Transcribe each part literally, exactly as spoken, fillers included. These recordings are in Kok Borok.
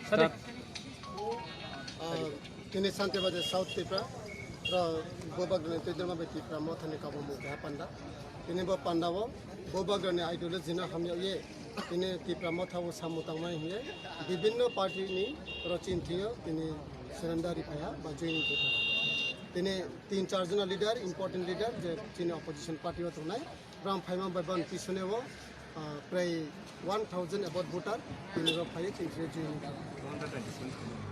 Start. Ah, tini Shanti Bazar South Tripura, ro Bubagrani Twidirma bai Tipra Mothani kabamung keha panda. Tini bo panda o Bubagrani ideology no hamya ye, tini Tipra Motha o samung tangmani hiye, bibinno party ni ro chinthio tini surrender ripaya ba joining kepaya. Tini tin char jona leader, important leader je chini opposition party o tongnai, ram phaima bai ban pisone o, ah, prai one thousand about voter tini rok phaiwi chini joining kha.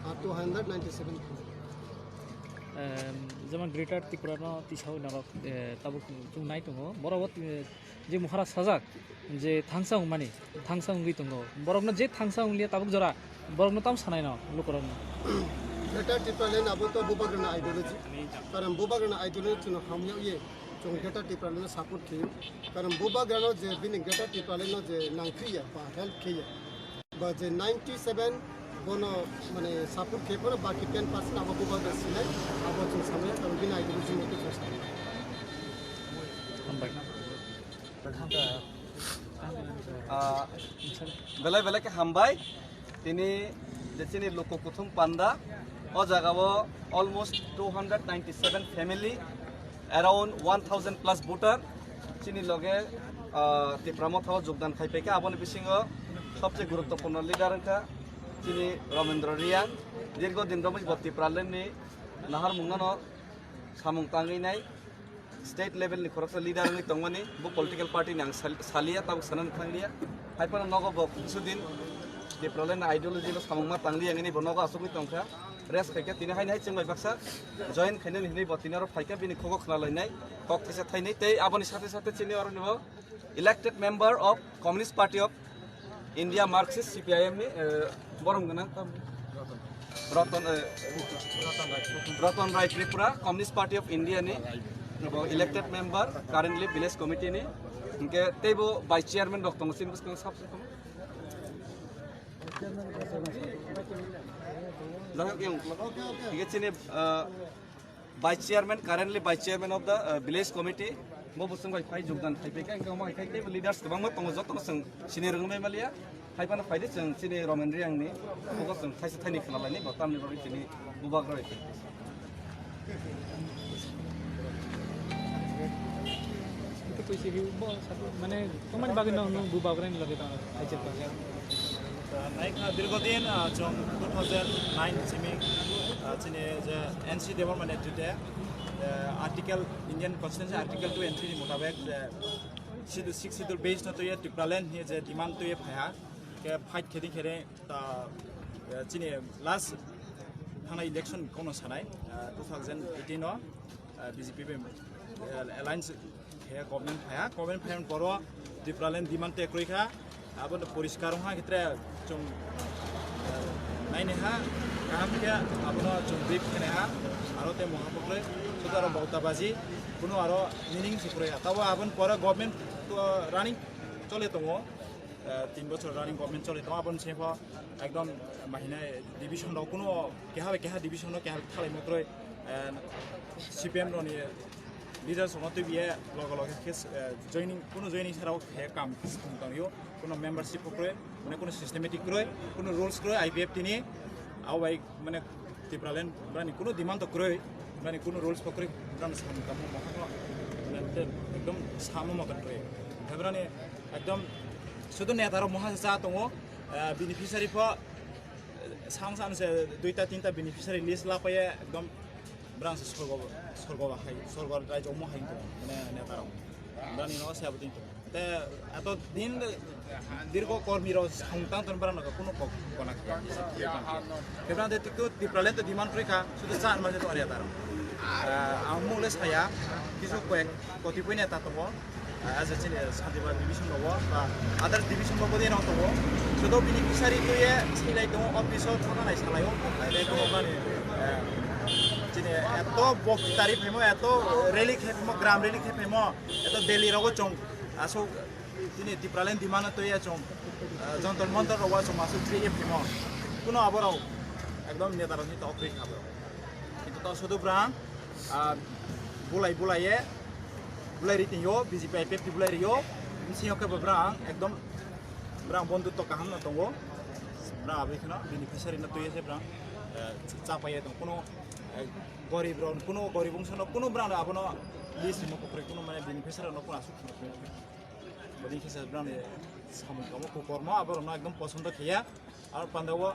Ah, two hundred ninety seven. Em, jemon Greater Tripura no tisao norok, eh, tabuk chwng nai tongo. Borok bo, eh, je muhara sajak je thangsa wngmani, thangsa wngwi tongo. Borokno je thangsa wngliya tabuk jora, borokno tam sanai no lukurokno. Greater Tipraland abo to Bubagrani ideology. Karon Bubagrani ideology chwngno hamya ye. Chwng Greater Tipraland no support khayo. Karon Bubagrano je bini Greater Tipraland no je nangkhiya ba help khayo. Ba je ninety seven bono mane support khayo, baki ten percent abo Bubagra sinai, abo chwng samaya, karon bini ideology motwe chwng samaya. Hambai. Ah, belai belai khe hambai. Tini je chini luku kuthum panda, o jaga o almost two hundred ninety seven family, around one thousand plus voter chini loge, ah, Tipra Motha o jogdan khai paikha. Aboni bisingo sobse guruttopurno leader wngkha chini Ramendra Reang, dirgo din romwi bo Tipraland ni naharmung no samung tangwi nai. State level ni khoroksa leader wngwi tongmani, bo political party ni ang sal-, saliya, tabuk sanani thangliya. Hai phano nogo bo kisu din Tipraland ni ideology no samung ma tangliya, ngini bo nogo asugwi tongkha. Rest khaikha, tini haini hai chwng bai baksa join khainani hinwi bo tini oro phaikha, bini khogo khna lainai, kok thaisa thainwi. Tei aboni sathe sathe chini oro ni bo elected member of Communist Party of India, Marxist, C P I M ni, eh, borom gwnang tam? Ratan, eh, Ratan Rai Tripura, Communist Party of India ni, bo elected member, currently village committee ni. Hingke teibo vice chairman rok tongo, chini bwskango sab se tongo. Jahok yang, hingke chini, eh, Vice Chairman, currently Vice Chairman of the, uh, Village Committee, bo bosong bai phai jogdan khai phaikha, hingke omo hai khai teibo leaders kwbangma tongo, jotono chwng sini rwngmai maliya, hai phano phaidi chwng chini Romen Reang ni, bo chwng thaisa thaini khna laini, bo tamni bagwi chini bubak roi. Ito poisa hi bo sabo, mane, tomani bagwi no, no bubak roi ni loge tong, hai chepang. Naikha dirgodin, ah, chwng two thousand nine simi, ah, chini je N C Debbarma netrite, eh, article, Indian Constitution Article two and three ni mutabek je Schedule, Sixth Schedule based no tuye Tipraland ni je demand tuye phaiha, ke fight kheding kheding ta, eh, chini last thana election kono sanai, ah, two thousand eighteen o, ah, B J P bai, eh, alliance khe government phaiha, government phaiya poro Tipraland demand te kwrwi kha, abo no poriskar wngkha khe tre chwng, eh, naini ha kaham khe abono chwng brief khene ha, aro tei moha pokle sudo aro bauta baji kuno aro meaning se kwrwi ha, tabo aboni pore government to running chole tongo, eh, tin bochor running government chole tongo, aboni sengkho ekdom mahina division rok kuno keha bai keha division no keha thalai motroi, eh, C P M roni leaders rokno twibiye loge loge khe, eh, joining, kuno joining sarao khe kam tongyo, kuno membership kwrwi, mane kuno systematic kwrwi, kuno rules kwrwi I P F T ni, abo bai mane Tipraland brani kuno demand to kwrwi, brani kuno rules bo kwrwi, brani samung tamo mokhano, mane ekdom samo moto kwrwi. Brani ekdom sudu neta rok moha cha tongo, eh, beneficiary pho sang san se duita tinta beneficiary list lapaye ekdom brang se sorgo, sorgo hai, sorgo rai jomo hai to, mane neta rok. Brani no se abudin to. Te ato din dirgo kormi rok song tang ton brang no kuno kok kona kya. Kebran de tu Tipraland to demand rikha, sudu chan ma je to area tar. Ah, ang mole saya, kisu kwek koti puine ta tongo. Ah, as a chini Santibar division rogo, ba other division rogo de rong tongo. Sudo bini kisari tuye silai tongo, office o thana nai salai o. Ai de tongo bani, eh, chini eto bok tari phemo, eto rally khe phemo, gram rally khe phemo, eto Delhi rogo chong. Asuk chini Tipraland demand tuye chong. Ah, Jantar Mantar rogo chong asuk three A phemo. Kuno aborok ekdom neta rok ni to office khabo. Kintu to sudo brang, ah, bulai bulai ye, bulai ri tingyo, B J P I P F T bulai rio, bisingo khe bo brang ekdom brang bondhutto kaham no tongo. Bra abri kheno beneficiary no tuye se bra, eh, chapaiye tong kuno, eh, gorib rok kuno gorib wngsa no kuno bra abono list mo kokre kuno mane beneficiary no kuno asuk kuno. Bini khe se bra ni samung kamo kokor mo abo no ekdom posondo khiya. Ar panda o, ah,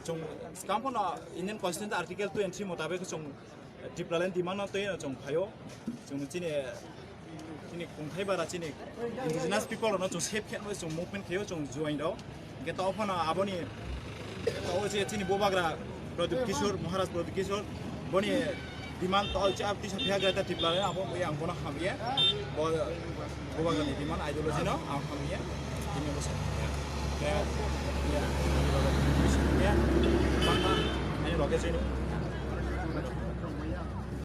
chung skam phono Indian Constitution Article two and three motabek chung Tipraland demand no twi no chung phaio. Chung chini, chini kungthai bara chini indigenous people no chung save khe chung movement khaio chung join rao. Hingke to phano aboni to je chini bobagra Pradyut Kishore, Maharaj Pradyut Kishore, boni demand to je tisa phiya gata Tipraland abo yang bono hamye. Bo, bobagra ni demand ideology no ang hamye. Ini bo sa. Ya. Ya. Ya. Bangma, ini roge chini.